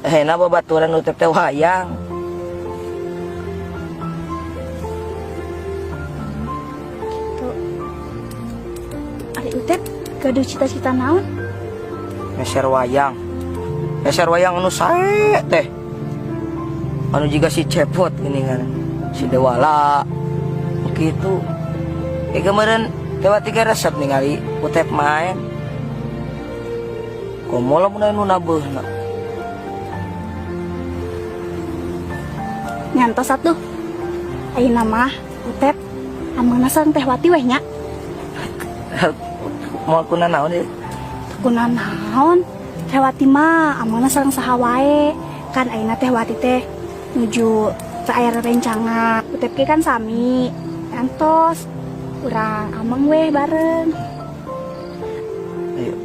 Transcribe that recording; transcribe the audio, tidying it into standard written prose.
Ayeuna babaturan Utep teh wayang. Gitu. Ari Utep gaduh cita-cita naon? Meser wayang. Meser wayang anu sae teh. Anu jiga si Cepot gini kan. Si Dewala. Begitu. Ya kemarin Teh Wati ge resep ningali Utep main. Komo lamun aya nu nabeuhna. Nyantos atuh. Ayeuna mah Utep amengna sareng Teh Wati weh nya. Moal kuna naon ieu? Kuna naon? Teh Wati mah amengna sareng saha wae. Kan ayeuna Teh Wati teh nuju teu aya rerencangan. Utep ge kan sami. Nyantos urang ameng weh bareng. Ayo.